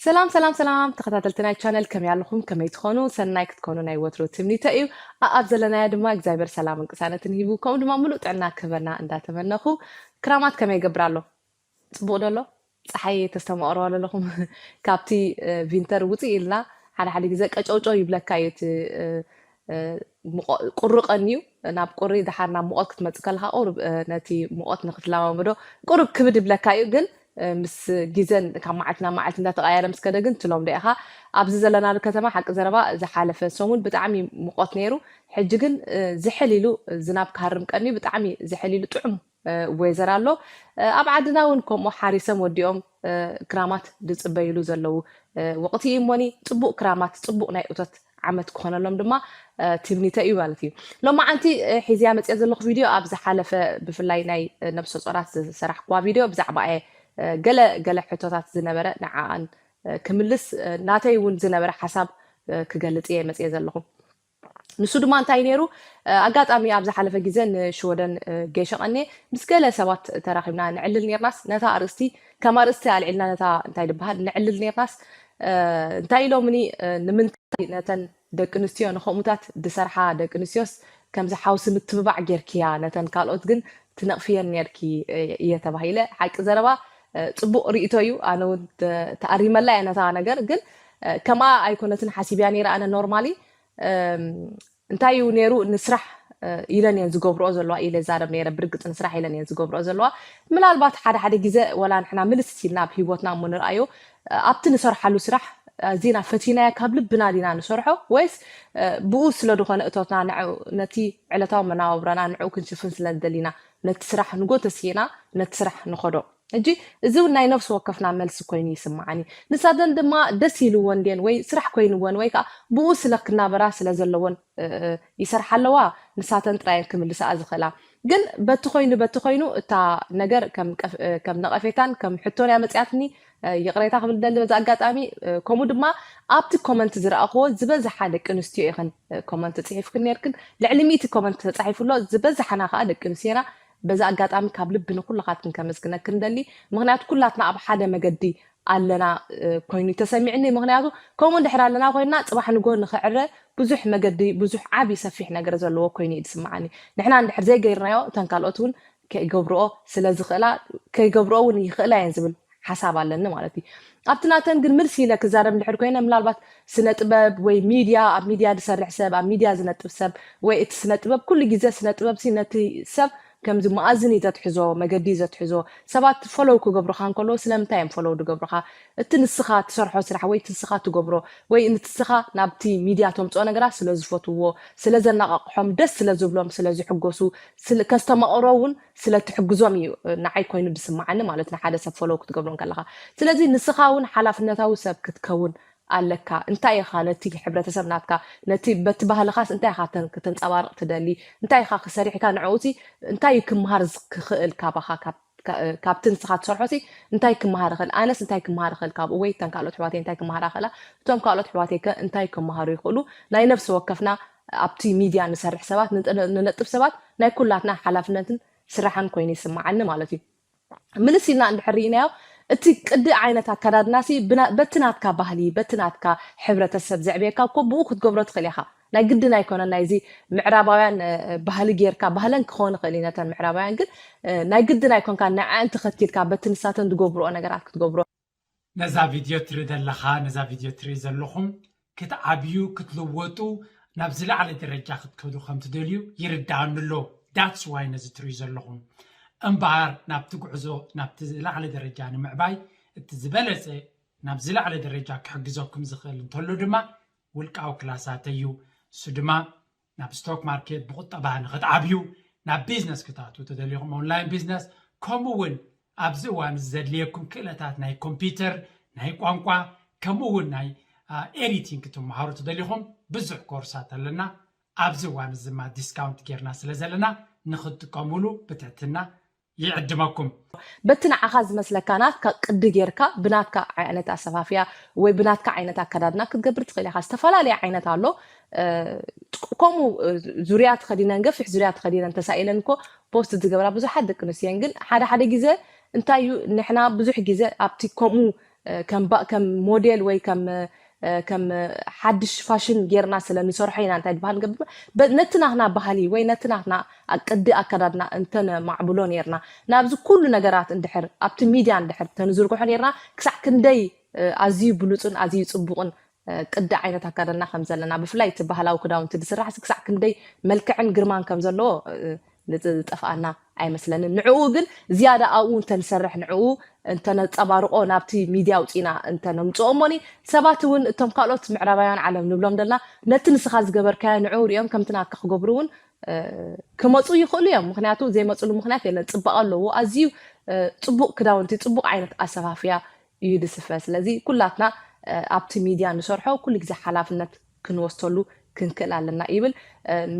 ሰላም ሰላም ሰላም ተኸታተልቲ ናይ ቻነል፣ ከመይ ኣለኹም? ከመይ ትኾኑ? ሰናይ ክትኮኑ ናይ ወትሩ ትምኒተ እዩ። ኣኣብ ዘለናዮ ድማ እግዚኣብሔር ሰላምን ቅሳነትን ሂቡ፣ ከምኡ ድማ ሙሉእ ጥዕና ክህበና እንዳተመነኹ፣ ክራማት ከመይ ይገብር ኣሎ? ጽቡቕ ዶ ኣሎ? ጸሓይ ተስተማቕርዋ ኣለኹም? ካብቲ ቪንተር ውፅእ ኢልና ሓደ ሓደ ግዜ ቀጨውጨው ይብለካ እዩ እቲ ቁሪ ቀንዩ፣ ናብ ቁሪ ደሓር ናብ ሙቐት ክትመጽእ ከለኻ ቁሩብ ነቲ ሙቐት ንክትለማመዶ ቁሩብ ክብድ ይብለካ እዩ። ግን ምስ ግዜን ካብ መዓልቲ ናብ መዓልቲ እንዳተቐያየረ ምስ ከደ ግን ትለምዶ ኢኻ። ኣብዚ ዘለናሉ ከተማ ሓቂ ዘረባ ዝሓለፈ ሰሙን ብጣዕሚ ሙቐት ነይሩ። ሕጂ ግን ዝሕል ኢሉ ዝናብ ክሃርም ቀንዩ፣ ብጣዕሚ ዝሕል ኢሉ ጥዑም ዌዘር ኣሎ። ኣብ ዓድና እውን ከምኡ ሓሪሶም ወዲኦም ክራማት ዝፅበይሉ ዘለዉ ወቕቲ እዩ እሞኒ። ፅቡቕ ክራማት፣ ፅቡቕ ናይ እቶት ዓመት ክኾነሎም ድማ ትምኒተ እዩ ማለት እዩ። ሎማዓንቲ ሒዝያ መፅየ ዘለኹ ቪድዮ ኣብ ዝሓለፈ ብፍላይ ናይ ነብሰ ጾራት ዝሰራሕኩዋ ቪድዮ ብዛዕባ እየ ገለ ገለ ሕቶታት ዝነበረ ንዓኣን ክምልስ ናተይ እውን ዝነበረ ሓሳብ ክገልፅ እየ መፅየ ዘለኹ። ንሱ ድማ እንታይ ነይሩ? ኣጋጣሚ ኣብ ዝሓለፈ ግዜ ንሽወደን ገይሸ ቀንየ ምስ ገለ ሰባት ተራኺብና ንዕልል ነርናስ ነታ ኣርእስቲ ከም ኣርእስቲ ኣልዒልና ነታ እንታይ ዝበሃል ንዕልል ነርናስ እንታይ ኢሎምኒ ንምንታይ ነተን ደቂ ኣንስትዮ ንኸምኡታት ዝሰርሓ ደቂ ኣንስትዮስ ከምዚ ሓውሲ ምትብባዕ ጌርክያ ነተን ካልኦት ግን ትነቕፍየን ነርኪ እየ ተባሂለ። ሓቂ ዘረባ ፅቡቕ ርእቶ እዩ። ኣነ እውን ተኣሪመላ እየ ነታ ነገር። ግን ከምኣ ኣይኮነትን ሓሲብያ ነይረ ኣነ ኖርማሊ እንታይ እዩ ነይሩ ንስራሕ ኢለን እየን ዝገብርኦ ዘለዋ ኢለ ዛረብ ነይረ። ብርግፅ ንስራሕ ኢለን እየን ዝገብርኦ ዘለዋ። ምናልባት ሓደ ሓደ ግዜ ወላ ንሕና ምልስ ኢልና ኣብ ሂወትና እሞ ንርኣዮ ኣብቲ ንሰርሓሉ ስራሕ ኣዚና ፈቲናዮ ካብ ልብና ዲና ንሰርሖ ወይስ ብኡ ስለ ዝኾነ እቶትና ንዑ ነቲ ዕለታዊ መናባብሮና ንዑ ክንሽፍን ስለ ንደሊና ነቲ ስራሕ ንጎተስ ኢና ነቲ ስራሕ ንኸዶ። ሕጂ እዚ እውን ናይ ነፍሲ ወከፍና መልሲ ኮይኑ ይስምዓኒ። ንሳተን ድማ ደስ ኢልወን ድየን ወይ ስራሕ ኮይንወን ወይ ከዓ ብኡ ስለ ክናበራ ስለ ዘለወን ይሰርሓ ኣለዋ። ንሳተን ጥራየን ክምልስኣ ዝኽእላ። ግን በቲ ኮይኑ በቲ ኮይኑ እታ ነገር ከም ነቐፌታን ከም ሕቶን እያ መፅያትኒ። ይቕሬታ ክብል ደሊ በዚ ኣጋጣሚ። ከምኡ ድማ ኣብቲ ኮመንት ዝረኣኽዎ ዝበዝሓ ደቂ ኣንስትዮ ኢኽን ኮመንት ፅሒፍክን ነርክን። ልዕሊ ሚእቲ ኮመንት ተፃሒፉ ኣሎ። ዝበዝሓና ከዓ ደቂ ኣንስትዮና። በዚ ኣጋጣሚ ካብ ልቢ ንኩልኻትክን ከመስግነክን ደሊ። ምክንያቱ ኩላትና ኣብ ሓደ መገዲ ኣለና ኮይኑ ተሰሚዕኒ። ምክንያቱ ከምኡ እንድሕር ኣለና ኮይንና ፅባሕ ንጎ ንክዕረ ብዙሕ መገዲ ብዙሕ ዓብዪ ሰፊሕ ነገር ዘለዎ ኮይኑ እዩ ዝስምዓኒ። ንሕና እንድሕር ዘይገይርናዮ እተን ካልኦት እውን ከይገብርኦ ስለ ዝኽእላ ከይገብርኦ እውን ይኽእላ እየን ዝብል ሓሳብ ኣለኒ ማለት እዩ። ኣብቲ ናተን ግን ምልስ ኢለ ክዛረብ እንድሕር ኮይነ ምናልባት ስነ ጥበብ ወይ ሚድያ ኣብ ሚድያ ዝሰርሕ ሰብ ኣብ ሚድያ ዝነጥፍ ሰብ ወይ እቲ ስነ ጥበብ ኩሉ ግዜ ስነ ጥበብ ሲ ነቲ ሰብ ከምዚ መኣዝን እዩ ዘትሕዞ መገዲ እዩ ዘትሕዞ። ሰባት ፎሎው ክገብሩኻ እንከለዉ ስለምንታይ እዮም ፎሎው ዝገብሩኻ? እቲ ንስኻ ትሰርሖ ስራሕ ወይ እቲ ንስኻ ትገብሮ ወይ ንስኻ ናብቲ ሚድያ ተምፅኦ ነገራት ስለ ዝፈትውዎ ስለ ዘነቃቅሖም ደስ ስለ ዝብሎም ስለ ዝሕጎሱ ከስተማቅሮ እውን ስለ ትሕግዞም እዩ ንዓይ ኮይኑ ዝስምዓኒ ማለት ንሓደ ሰብ ፎሎው ክትገብሮ እንከለኻ። ስለዚ ንስኻ እውን ሓላፍነታዊ ሰብ ክትከውን ኣለካ። እንታይ ኢኻ ነቲ ሕብረተሰብ ናትካ ነቲ በቲ ባህልኻስ እንታይ ኢኻ ከተንፀባርቕ ትደሊ? እንታይ ኢኻ ክሰሪሕካ ንዕኡ ሲ እንታይ እዩ ክምሃር ክኽእል ካባኻ? ካብቲ ንስኻ ትሰርሖ ሲ እንታይ ክምሃር ይኽእል? ኣነስ እንታይ ክምሃር ይኽእል ካብኡ? ወይ እተን ካልኦት ኣሕዋተይ እንታይ ክምሃራ ይኽእላ? እቶም ካልኦት ኣሕዋተይ ከ እንታይ ክምሃሩ ይኽእሉ? ናይ ነፍሲ ወከፍና ኣብቲ ሚድያ ንሰርሕ ሰባት ንነጥፍ ሰባት ናይ ኩላትና ሓላፍነትን ስራሕን ኮይኑ ይስምዓኒ ማለት እዩ። ምልስ ኢልና እንድሕር ርኢናዮ እቲ ቅዲ ዓይነት ኣከዳድና ሲ በቲ ናትካ ባህሊ በቲ ናትካ ሕብረተሰብ ዘዕብየካ እኮ ብኡ ክትገብሮ ትኽእል ኢኻ። ናይ ግድን ኣይኮነን ናይዚ ምዕራባውያን ባህሊ ጌርካ ባህለን ክኸውን ይኽእል እዩ ነተን ምዕራባውያን ግን ናይ ግድን ኣይኮንካ ንዐን ተኸቲልካ በቲ ንሳተን ዝገብርኦ ነገራት ክትገብሮ። ነዛ ቪድዮ ትርኢ ዘለኻ ነዛ ቪድዮ ትርኢ ዘለኹም ክትዓብዩ ክትልወጡ ናብ ዝለዓለ ደረጃ ክትከዱ ከም ትደልዩ ይርድኣኒ ኣሎ። That's why ነዚ ትርእዩ ዘለኹም። እምበኣር ናብቲ ጉዕዞ ናብቲ ዝለዓለ ደረጃ ንምዕባይ እቲ ዝበለጸ ናብ ዝለዓለ ደረጃ ክሕግዘኩም ዝኽእል እንተሎ ድማ ውልቃዊ ክላሳት እዩ። እሱ ድማ ናብ ስቶክ ማርኬት ብቁጠባ ንክትዓብዩ፣ ናብ ቢዝነስ ክትኣትዉ ተደሊኹም ኦንላይን ቢዝነስ፣ ከምኡ እውን ኣብዚ እዋን እዚ ዘድልየኩም ክእለታት ናይ ኮምፒውተር፣ ናይ ቋንቋ፣ ከምኡ እውን ናይ ኤዲቲንግ ክትመሃሩ ተደሊኹም ብዙሕ ኮርሳት ኣለና። ኣብዚ እዋን እዚ ድማ ዲስካውንት ጌርና ስለ ዘለና ንክትጥቀሙሉ ብትሕትና ይዕድመኩም። በቲ ንዓኻ ዝመስለካ ናትካ ቅዲ ጌርካ ብናትካ ዓይነት ኣሰፋፍያ ወይ ብናትካ ዓይነት ኣከዳድና ክትገብር ትኽእል ኢኻ። ዝተፈላለየ ዓይነት ኣሎ። ከምኡ ዙርያ ተኸዲነን ገፊሕ ዙርያ ተኸዲነን ተሳኢለን እኮ ፖስት ዝገብራ ብዙሓት ደቂ ኣንስትዮ እየን። ግን ሓደ ሓደ ግዜ እንታይ እዩ ንሕና ብዙሕ ግዜ ኣብቲ ከምኡ ከም ባ- ከም ሞዴል ወይ ከም ከም ሓድሽ ፋሽን ጌርና ስለ ንሰርሖ ኢና እንታይ ዝበሃል ንገብር ነቲ ናትና ባህሊ ወይ ነቲ ናትና ቅዲ ኣከዳድና እንተነማዕብሎ ኔርና ናብዚ ኩሉ ነገራት እንድሕር ኣብቲ ሚድያ እንድሕር ተንዝርግሖ ኔርና ክሳዕ ክንደይ ኣዝዩ ብሉፅን ኣዝዩ ፅቡቕን ቅዲ ዓይነት ኣካዳድና ከም ዘለና ብፍላይ እቲ ባህላዊ ክዳውንቲ ዝስራሕ ክሳዕ ክንደይ መልክዕን ግርማን ከም ዘለዎ ዝጠፍኣና ኣይመስለንን። ንዕኡ ግን ዝያዳ ኣብኡ እንተንሰርሕ ንዕኡ እንተነፀባርቆ ናብቲ ሚድያ ኣውፂና እንተነምፅኦ እሞኒ ሰባት እውን እቶም ካልኦት ምዕራባውያን ዓለም ንብሎም ደልና ነቲ ንስኻ ዝገበርካዮ ንዕኡ ሪኦም ከምቲ ናትካ ክገብሩ እውን ክመፁ ይኽእሉ እዮም። ምክንያቱ ዘይመፅሉ ምክንያት የለን። ፅባቐ ኣለዎ። ኣዝዩ ፅቡቕ ክዳውንቲ፣ ፅቡቕ ዓይነት ኣሰፋፍያ እዩ ዝስፈ። ስለዚ ኩላትና ኣብቲ ሚድያ ንሰርሖ ኩሉ ግዜ ሓላፍነት ክንወስደሉ ክንክእል ኣለና ይብል።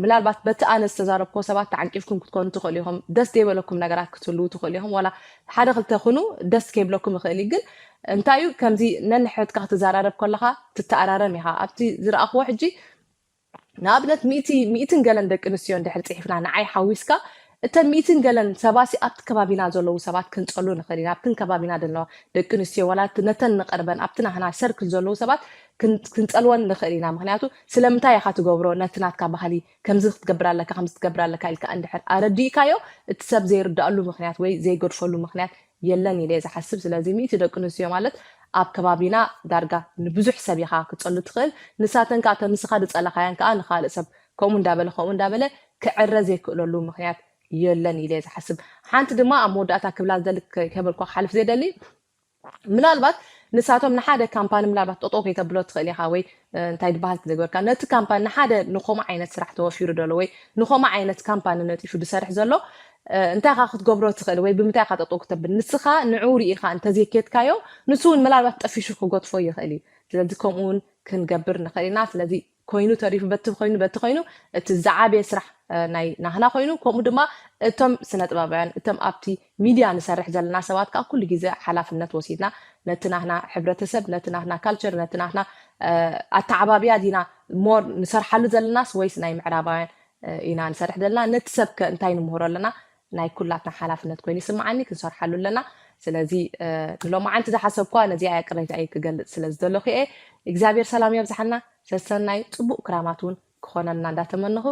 ምናልባት በቲ ኣነ ዝተዛረብኮ ሰባት ተዓንቂፍኩም ክትኮኑ ትኽእሉ ኢኹም። ደስ ዘይበለኩም ነገራት ክትህልዉ ትኽእሉ ኢኹም። ዋላ ሓደ ክልተ ኩኑ ደስ ከይብለኩም ይኽእል እዩ። ግን እንታይ እዩ ከምዚ ነንሕድካ ክትዘራረብ ከለኻ ትተኣራረም ኢኻ። ኣብቲ ዝረኣኽዎ ሕጂ ንኣብነት ሚእቲ ሚእትን ገለን ደቂ ኣንስትዮ እንድሕር ፅሒፍና ንዓይ ሓዊስካ እተን ሚእትን ገለን ሰባሲ ኣብቲ ከባቢና ዘለዉ ሰባት ክንፀሉ ንኽእል ኢና። ኣብትን ከባቢና ዘለዋ ደቂ ኣንስትዮ ዋላ ነተን ንቐርበን ኣብቲ ናህና ሰርክል ዘለዉ ሰባት ክንፀልወን ንኽእል ኢና። ምክንያቱ ስለምንታይ ኢኻ ትገብሮ ነቲ ናትካ ባህሊ ከምዚ ክትገብር ኣለካ ከምዚ ክትገብር ኣለካ ኢልካ እንድሕር ኣረዲእካዮ እቲ ሰብ ዘይርዳእሉ ምክንያት ወይ ዘይገድፈሉ ምክንያት የለን ኢለ ዝሓስብ። ስለዚ ሚእቲ ደቂ ኣንስትዮ ማለት ኣብ ከባቢና ዳርጋ ንብዙሕ ሰብ ኢኻ ክትፀሉ ትኽእል። ንሳተን ከዓ እተን ንስኻ ዝፀለኻያን ከዓ ንኻልእ ሰብ ከምኡ እንዳበለ ከምኡ እንዳበለ ክዕረ ዘይክእለሉ ምክንያት የለን ኢለ ዝሓስብ። ሓንቲ ድማ ኣብ መወዳእታ ክብላ ዝደሊ ከበልኳ ክሓልፍ ዘይደሊ ምናልባት ንሳቶም ንሓደ ካምፓኒ ምናልባት ጠጦ ከይተብሎ ትኽእል ኢኻ ወይ እንታይ ዝበሃል ዝገበርካ ነቲ ካምፓኒ ንሓደ ንኸምኡ ዓይነት ስራሕ ተወፊሩ ዘሎ ወይ ንኸምኡ ዓይነት ካምፓኒ ነጢፉ ዝሰርሕ ዘሎ እንታይ ኢኻ ክትገብሮ ትኽእል ወይ ብምንታይ ኢኻ ጠጠው ክተብል ንስኻ ንዑ ርኢኻ እንተዘይኬድካዮ ንሱ እውን ምናልባት ጠፊሹ ክገድፎ ይኽእል እዩ። ስለዚ ከምኡ እውን ክንገብር ንኽእል ኢና። ስለዚ ኮይኑ ተሪፉ በቲ ኮይኑ በቲ ኮይኑ እቲ ዝዓበየ ስራሕ ናይ ናህና ኮይኑ ከምኡ ድማ እቶም ስነ ጥበባውያን እቶም ኣብቲ ሚድያ ንሰርሕ ዘለና ሰባት ከዓ ኩሉ ግዜ ሓላፍነት ወሲድና ነቲ ናህና ሕብረተሰብ ነቲ ናህና ካልቸር ነቲ ናህና ኣተዓባብያ ዲና ሞር ንሰርሓሉ ዘለናስ ወይስ ናይ ምዕራባውያን ኢና ንሰርሕ ዘለና? ነቲ ሰብ ከ እንታይ ንምህሮ ኣለና? ናይ ኩላትና ሓላፍነት ኮይኑ ይስምዓኒ። ክንሰርሓሉ ኣለና። ስለዚ ንሎማዓንቲ ዝሓሰብኳ ነዚኣ እያ ቅሬታይ ክገልፅ ስለ ዝደለኹ እየ። እግዚኣብሔር ሰላም የብዝሓልና። ሰሰናዩ ፅቡቅ ክራማት እውን ክኾነልና እንዳተመነኹ